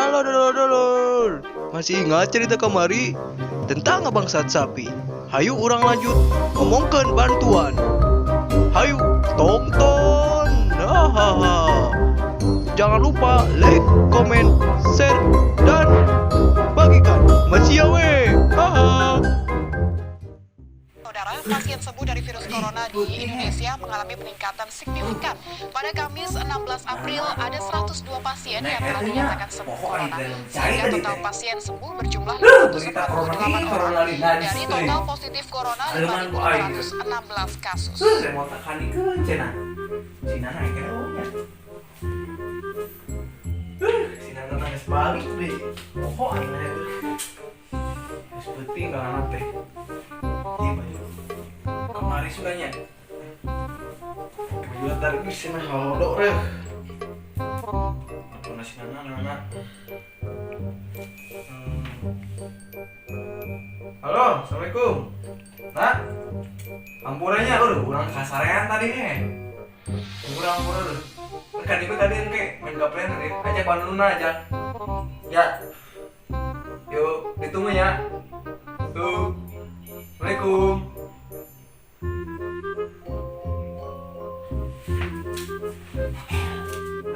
Halo dulur-dulur. Masih ingat cerita kamari tentang bangsat sapi? Hayu urang lanjut ngomongkeun bantuan. Hayu tonton. Hahaha. Jangan lupa like, komen, share, dan bagikan. Masih ya we. Haha. Saudara, pasien sembuh dari virus corona di Indonesia mengalami peningkatan signifikan. Pada Kamis 16 April ada 102 pasien yang telah dinyatakan sembuh corona. Sehingga total pasien sembuh berjumlah 548 orang dari total positif corona 5.516 kasus. Mau tekan ikeun cenah. Si Nana ya nya. Si Nana nangis balik deh. Poho aing teh. Geus peuting kalau teh. Iya baju. Kemari sukanya. Baju latar geus cenah halodo reh. Apa si Nana Nana. Halo, assalamualaikum. Nak, ampuranya, udah urang kasarean tadi nih. Ampura, ampura udah. Kan itu tadi engke main gaplen tadi. Ajak Panununa aja. Ya. Yuk, ditunggu ya. Tuh. Assalamualaikum.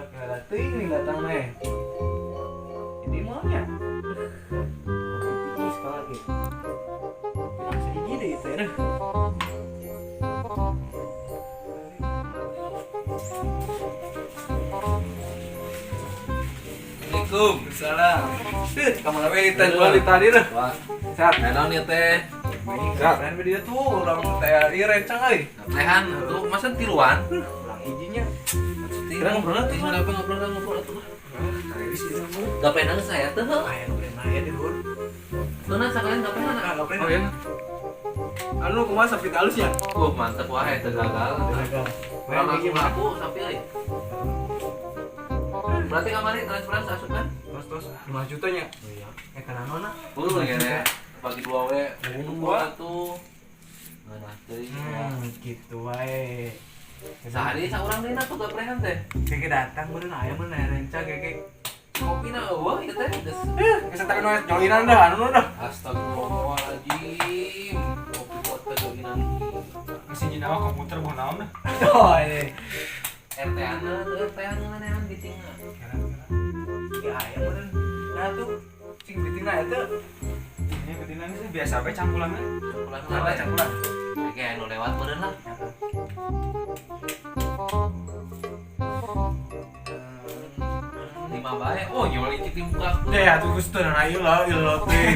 Nggak teuing nih datang nih. Ini maunya. Kopi sekali lagi. Bilang sehiji deh itu ya. Assalamualaikum. Salam. Kamu lagi di tadi tadi deh. Wah, Sehat. naon ieu teh? Sehat. Kan dia tuh orang teh ieu rencang euy. Lehan tuh masa tiluan? Urang hijinya. Kira ngobrolna tuh. Ngobrol ngobrol ngobrol atuh. Tadi sih ngobrol. Gapenan saya teh. Aya nu aya di luhur. Tuh nah sakalian gapenan. Ah, gapenan. Oh iya. Anu kumaha sapi halus ya? Mantep wae teu gagal. Gagal. Urang aku sapi euy. Berarti kamari transferan asup kan? Terus terus 5 juta nya. Iya. Eh kana naon? Ya bagi dua we. Dua tuh. Ngeunah teuing. Gitu wae. Sehari saurang deui na tuh gaprehan teh. Keke datang beureun aya mah rencang keke. Kopi na eueuh ieu teh geus. Geus teh nu joinan dah anu dah. Astagfirullahaladzim. Kopi buat kejoinan. Mesin jinawa komputer buah naon dah. Oh ini. RT-ana tuh RT-ana nganehan bitingna. Kira-kira. Ya aya meureun. Nah tuh sing bitingna eta. Ini betina sih biasa we cangkulanna. Cangkulan Apa cangkulan? Kayak anu lewat meureun lah. Lima bae. Oh, nyoli cik muka aku. Ya tuh geus teu nah ieu lah ieu lah teh.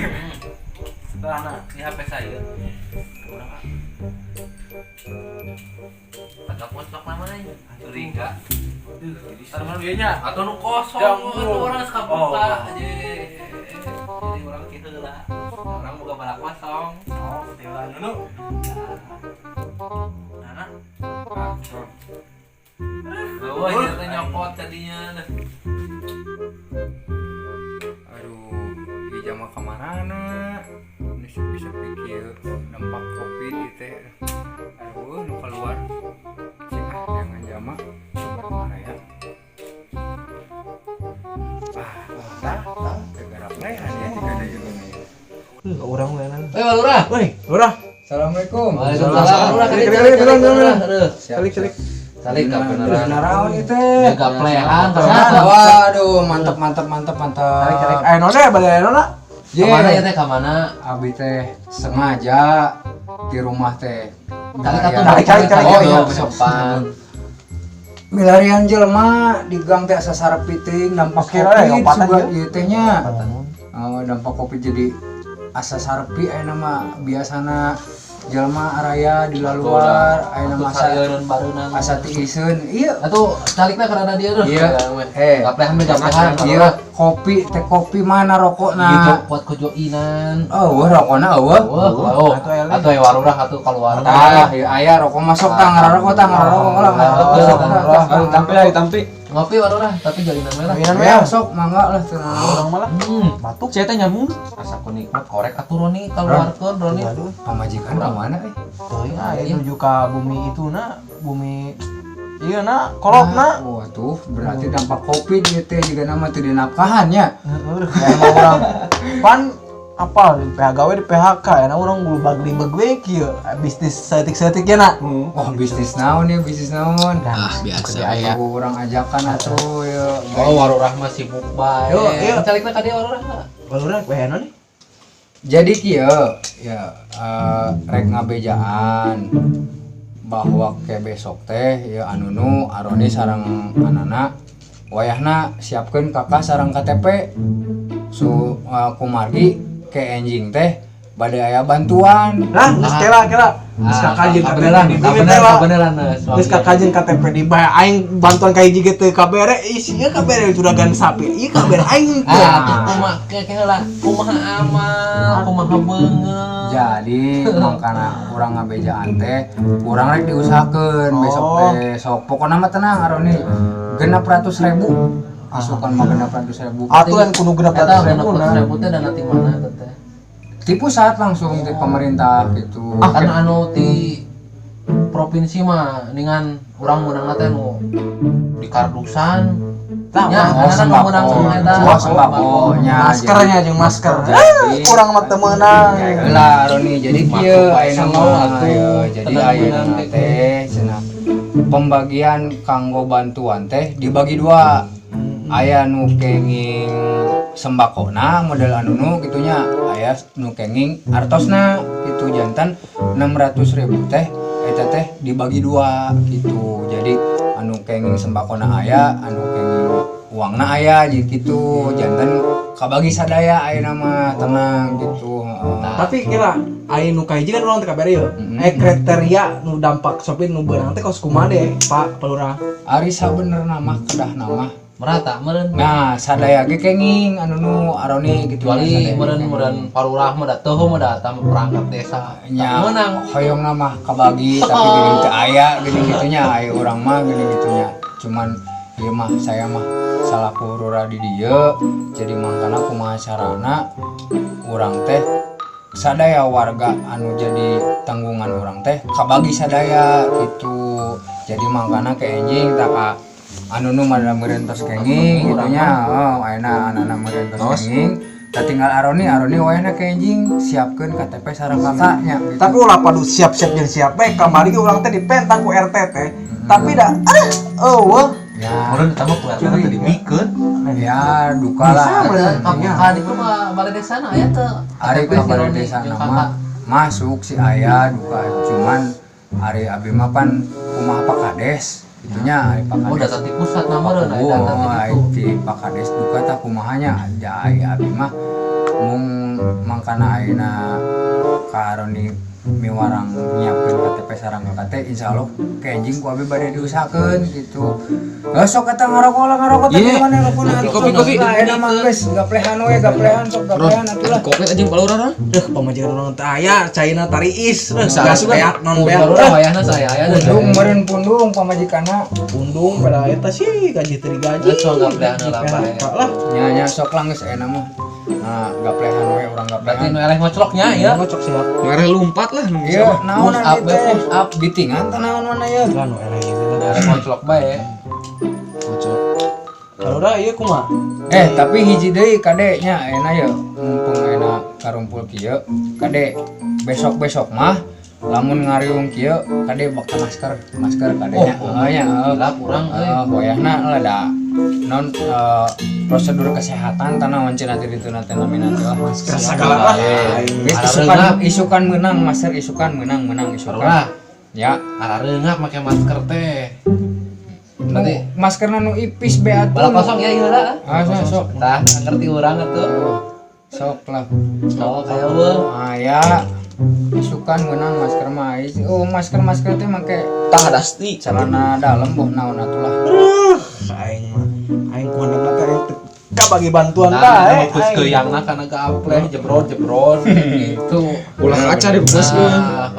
Setelah Ini HP saya. Agak pojok namanya. Curiga. Ntar mana dia nya? Atau nu kosong, itu orang suka buka aja. Jadi orang gitu lah. Orang buka balak kosong. Oh, ketilan dulu. Nana. Wah, ini teh nyokot tadinya. Aduh, di jama kamarana. Ini sepi-sepi kieu dampak Covid ieu teh. Aduh, nu keluar. Cing ah, jangan jama sumber maraya. Ah, tah, teu garap lehan ya tiga ada juga nih. Urang lenan. Eh, Lurah. Woi, Lurah. Assalamualaikum. Waalaikumsalam. Lurah, Kali kali kali. Salik salik. Salik ka beneran. Naraon ieu teh. Gaplehan Waduh, mantap mantap mantap mantap. Tarik tarik. Ayo nona bade ayo nona. Kamana ya teh kamana? Abi teh sengaja di rumah teh. Tarik atuh. Tarik, tarik, tarik. Oh, iya, sopan. Milarian jelema di gang teh asa sarepi teuing dampak Covid sugan ieu teh nya. Dampak Covid jadi asa sarepi ayeuna mah biasana jelema araya di laluar ayeuna masa asa tiiseun. Iya. Atuh calikna karena dia tuh. Iya. Gaplehan mah gaplehan. Iya, kopi teh kopi mana rokokna? Gitu kuat kejoinan. Oh, rokokna eueuh. Oh, atuh aya warurah atuh keluar. Tah, ieu aya rokok masuk tah ngararokok tah ngararokok lah. Tampi lah, tampi. Ngopi warurah tapi joinan we lah. Ya sok mangga lah teu naon. Urang malah. Batuk sia teh nyambung. Asa ku nikmat korek atuh Roni keluarkeun Roni. Pamajikan ka mana euy? Teuing aya nuju ka bumi itu na, bumi Iya na, kolot na. Wah tuh berarti dampak Covid ieu teh juga nama teu dinafkahan nya. Heeh, emang urang pan apa di PHK we di PHK ya, nah urang bulu bagli bagwe kieu bisnis saeutik-saeutik ya na. Wah bisnis naon ya, bisnis naon? Ah, biasa ya. Aku urang ajakan atuh ya. Oh, warurah mah sibuk bae. Yo, iya. Calikna ka dieu warurah mah. Warurah we nih. Jadi kieu ya rek ngabejaan bahwa ke besok teh ya anu nu Aroni sareng anana wayahna siapkeun KK sareng KTP su kumargi ke enjing teh bade aya bantuan. Lah, geus kela kela. Geus kakajeun KTP di bumi teh lah. Beneran Geus kakajeun KTP di bae aing bantuan ka hiji ge teu kabere, ih ieu kabere juragan sapi. Ieu kabere aing teu. Ah, tuh kumaha ke lah. Kumaha amal, kumaha beungeut. Jadi makana urang ngabejaan teh urang rek diusahakeun besok teh sok pokona mah tenang Aroni 600.000 asukan mah 600.000. Atuh lain kudu 600.000 nah. 600.000 teh dana ti mana teh teh? Di pusat langsung di pemerintah gitu. Kan anu ti provinsi mah ningan urang meunangna teh nu di kardusan. Tah, Ya, Oh, karena kan sembako. meunang eta. Oh, sembako nya. Maskernya jeung masker. Jadi- Urang mah teu meunang. Lah Roni jadi kieu ayeuna Sembako mah atuh. ayo, jadi Tenang ayeuna meunang teh. teh cenah pembagian kanggo bantuan teh dibagi dua. Aya nu kenging sembakona model anu nu gitunya, aya nu kenging artosna gitu jantan 600.000 teh eta teh dibagi dua gitu. Jadi anu kenging sembakona aya, anu kenging uangna aya jadi gitu jantan kabagi sadaya ayeuna mah tenang gitu. Heeh. Tapi kira aya nu kahiji kan urang teh kabere yeuh. Kriteria nu dampak sopir nu beunang teh kos kumaha deh, Pak Palurah. Ari sabenerna mah kedah nama Merata meureun. Nah, sadaya ge kenging anu nu Aroni gitu. Kecuali meureun meureun parurah mah da teu mah da tah perangkat desa. Nya Meunang. hoyong mah kabagi tapi geuning teu aya geuning gitunya aya urang mah geuning gitunya. Cuman ieu mah saya mah salaku lurah di dieu jadi mangkana kumaha carana urang teh sadaya warga anu jadi tanggungan urang teh kabagi sadaya gitu. Jadi mangkana ke enjing tak ka anu nu mah meureun tos kenging gitunya. Oh, ayeuna anana meureun tos kenging. Tah tinggal Aroni, Aroni wayahna ke enjing siapkeun KTP sareng kakaknya gitu. Tapi ulah padu siap-siap jeung siap bae kamari ge urang teh dipentang ku RT teh. Tapi da eueuh Ya, Meureun eta mah ku RT teh dibikeun. ya duka lah. Bisa, meureun. Ka ditu mah balai desa na aya teu. Ari KTP ka si balai Roni desa jeung nama kakak. masuk si aya duka cuman ari abi mah pan kumaha Pak Kades gitunya ari Pak Oh, Kades. data ti pusat na meureun aya data Oh, ti ai ditu. ti Pak Kades duka tah kumahanya ja ai abi mah mung mangkana ayeuna ka Aroni miwarang nyiapkeun KTP sareng KKT insyaallah ke enjing ku abi bade diusahakeun gitu. Geus sok eta ngarokok lah ngarokok teh Iya. mana rokokna atuh. Kopi, kopi. Lah enak mah geus gaplehan we gaplehan sok gaplehan atuh lah. Kopi anjing palurah lah. Duh, pamajikan urang teh aya caina tariis, Bisa gas asup kan? beak non beak. Parurah wayahna saya aya da. Pundung meureun pundung pamajikanna. Pundung pada eta sih gaji teu digaji. Geus sok gaplehan heula bae. PHK lah. Nya nya sok lah geus enak mah. Nah, gaplehan we urang Berarti gaplehan. nu eleh ngocloknya ya. Ngocok siap. Ngareh lumpat lah nu Iya, naon Push up, teh? push up. Ditingan teh naon mana ya? Lah nu eleh gitu lah. Eleh ngoclok bae. Kocok. Palurah ieu kumaha? Tapi hiji deui kade nya ayeuna ye mumpung ayeuna karumpul kieu, kade besok-besok mah lamun ngariung kieu kade bakal masker, masker kade nya. Oh, Heeh nya, heeh. Gila kurang euy. Heeh, wayahna lah da non prosedur kesehatan tanah wancina teh ditu na teh namina teh lah. Masker sagala lah. Geus isukan isukan menang masker isukan menang menang isukan. Parurah, Ya, arareungap make masker teh. Nanti maskerna nu ipis be atuh. bala kosong ya ieu lah. Ah, sok, sok. Tah, ngerti urang atuh. Sok lah. Sok aya eueuh. Ah ya, isukan menang masker mah. Oh, masker-masker teh make Tah dasti. celana dalam boh naon atuh lah. Aing mah aing kuandang teh aing teu kabagi bantuan Nah, bae. mau geus keuyangna kana gapleh jebrot-jebrot gitu. Ulah kaca diputuskeun. Nah,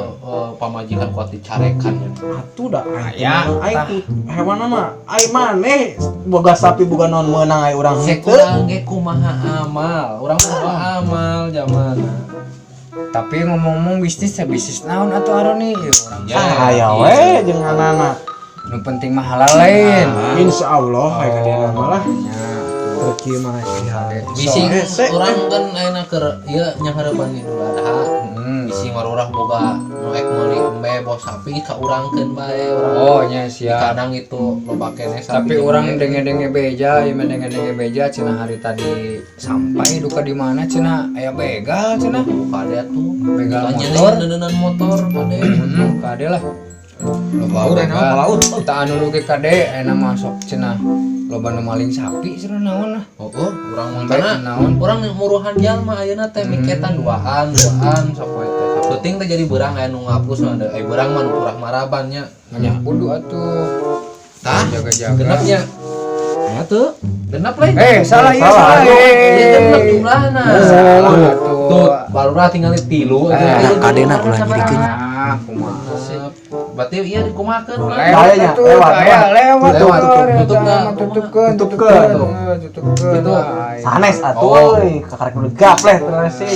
pamajikan kuat dicarekan ya. Atuh da aing. Ya, Aing ku hewan mah aing maneh boga sapi boga naon meunang aing urang Sek henteu. urang ge kumaha amal, urang kumaha amal jamana. Tapi ngomong-ngomong bisnis teh bisnis naon atuh Aroni ieu urang. Ya, Ah, aya we jeung anana. Nu penting mah halal lain. Insya Allah aya ka dieu mah lah. Ya, Rezeki mah ya. Bisi urang kan ayeuna keur ieu nya harapan Idul Adha. Bisi marurah boga nu ek meuli embe boh sapi ka urangkeun bae urang. Oh, nya Di siap. kadang itu loba keneh sapi. Tapi orang denge-denge beja, ieu mah denge-denge beja cenah hari tadi sampai duka di mana cenah aya begal cenah. Kade tuh. Begal Tanya motor. neuneun motor kade. Kade lah. Loba begal. Tah anu nu ge kade ayeuna masuk cenah loba nu maling sapi cenah naon lah. Oh, oh, urang mah Baik, kana naon. urang muruhan jalma ayeuna teh miketan duaan, duaan sapoe teh. Sapenting teh jadi beurang aya nu ngapus mah eh beurang mah nu kurang maraban nya. Nya kudu atuh. Tah, Jaga-jaga. genepnya. Aya tuh, genep lain. Eh, salah ieu salah. Iya genep jumlahna. Salah atuh. Tuh, balurah tinggal tilu. Eh, kadena ulah nyirikeun. Ah, kumaha sih? Berarti iya dikumakeun urang. Lewat Kayaknya, atuh, lewat, aya lewat Lewat, tuh, tutup, eta mah, tutupkeun. tutupkeun, Tutupkeun. tutupkeun. Gitu. Ay. Sanes atuh Oh. euy, kakarek nu gapleh terus sih.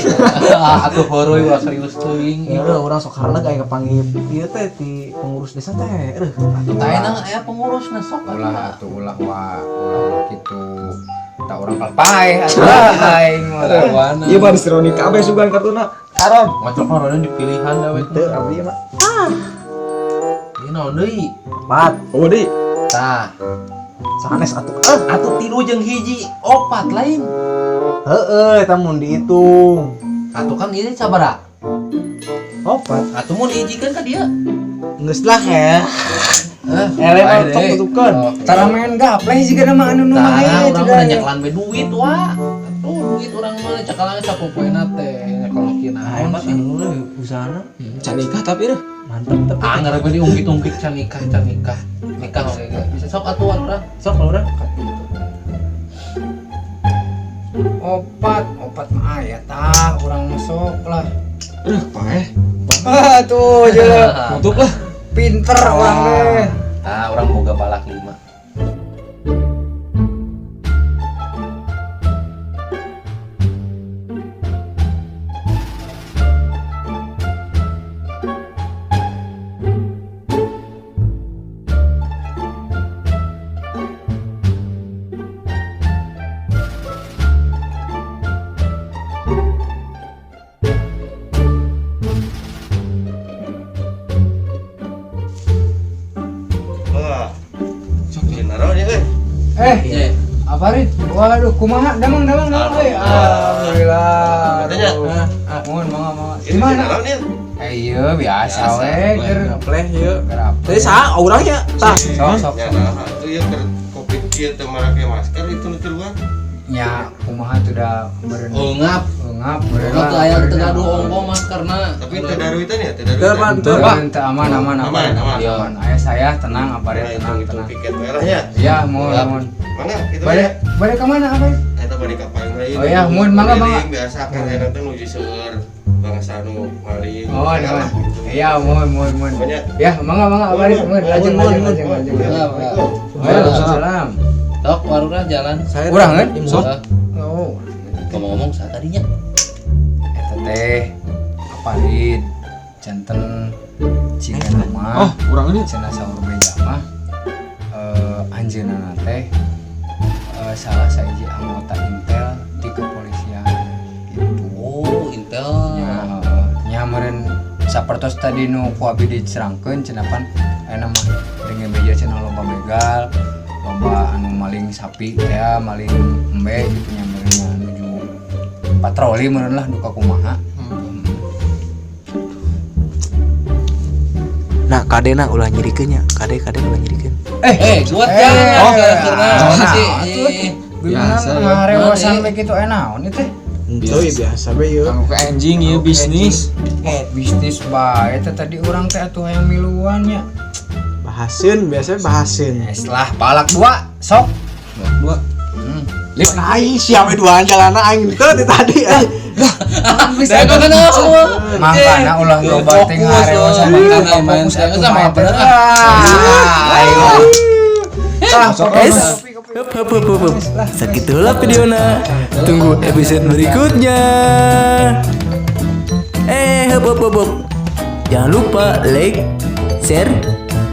Ah, atuh heureui ulah serius teuing. Ya udah urang sok harleg aya kapanggih ieu teh ti pengurus desa teh. Eueuh. Atuh tah ayeuna aya pengurusna sok atuh. Ulah atuh ulah wa, ulah ulah kitu. Tak urang paeh atuh aing mah. Lawana. Iya mah diseroni kabeh sugan kartuna. Karon. Ngocok mah roda di pilihan da we. Teu abdi mah. Ieu naon deui? Pat. Oh di. Tah, Sanes atuh. Eh, atuh tilu jeung hiji, opat lain. heeh eta mun dihitung. Atuh kan ieu sabaraha? Opat. Atuh mun dihijikeun ka dieu. Geus lah ya. Eh, Ele mah bae sok deui. tutupkeun. Oh, Tara main gapleh jiga nama anu nu Tah, main urang mah nyekelan we duit wa. Atuh duit urang mah cekalan sapopoena teh nyekelan kieu naon Hebat sih. anu lah usahana. Can nikah tapi deh. Mantep tapi. Ah, ngarep we diungkit-ungkit can nikah, can nikah. Nikah oge ge. Bisa sok atuh urang. Sok urang. Opat, opat mah aya tah urang masuk lah. Aduh, paeh. Ah tuh jeung Tutup lah. pinter urang teh. Tah, urang boga balak 5. Wah. Naron ya euy. Eh, Iya. apa Rit? Waduh, kumaha damang damang damang euy. Alhamdulillah. Katanya. Mohon mangga mangga. Itu Gimana? naron ya? Eh iya biasa we keur Gapleh ieu. keur apa. Tadi saha urangnya? Tah. Sok sok. Ya nah, atuh ieu keur covid kieu teu marake masker itu nu tiluan. Nya kumaha tuh da beureun. Eungap. Ngap beureun. Urang teu aya teu gaduh ongko maskerna. Tapi teu daruitan ya, teu Teu, daruitan. Pan, teu. Aman, teu aman aman Aman, aman. Iya. Aman. Aya saya tenang apa Nah, Rit tenang hitung-hitung tenang. tiket we lah ya. Iya, mohon Siap. mohon. Mangga kitu Bade ya. bade ka mana apa? Rit? Eta bade ka payung we. Oh ya, mohon mangga mangga. Biasa kan enak teh nuju seueur bangsa nu maling. Oh, Lah, aman. gitu. Iya, mohon mohon mohon. Pokoknya Ya, mangga mangga apa Rit? Mohon lajeng lajeng lajeng lajeng. Assalamualaikum. Waalaikumsalam. Tok warurah jalan. Saya Urang kan? Sok. Oh. Ngomong-ngomong saat tadinya. Eta teh apa Rit? Janten ciga Oh, mah urang ini. cenah saur beja mah anjeunna teh salah sahiji anggota intel di kepolisian gitu. Oh, Intel. Nya nya meureun sapertos tadi nu ku abi dicerangkeun cenah pan ayeuna mah denge beja cenah loba begal, loba anu maling sapi teh maling embe gitu nya meureun nya nuju patroli meureun lah duka kumaha. Nah, kadena ulah nyirikeun nya. Kade kade ulah nyirikeun. Eh, buat jalan oh, karena nah, sih. atuh. Gimana Biasa, ya. ngarewasan Naon, eh. begitu naon ieu teh? Henteu biasa we ieu. Kanggo ke anjing ieu bisnis. Bisnis bae teh tadi urang teh atuh hayang miluan nya. Bahaseun biasa bahaseun. Setelah balak dua sok. Dua. Nah, aing siap we duaan jalana aing teu ti tadi. Saya kok kenal. Mangkana ulah loba teh ngarewasan Makana main fokus saya atuh sama main teh. bener. Ah, ayo. Tah, Es. Hup, hup, hup, hup, hup. Segitulah videonya. Tunggu episode berikutnya. Hup, hup, hup, hup. Jangan lupa like, share,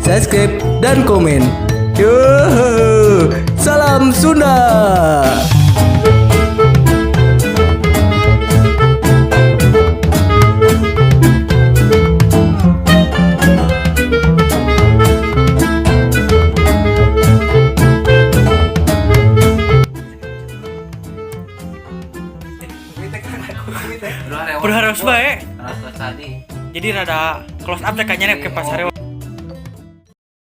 subscribe, dan komen. Yo, salam Sunda. Berharap bae. Rasa tadi. Jadi rada close up teh kayaknya ke pasar.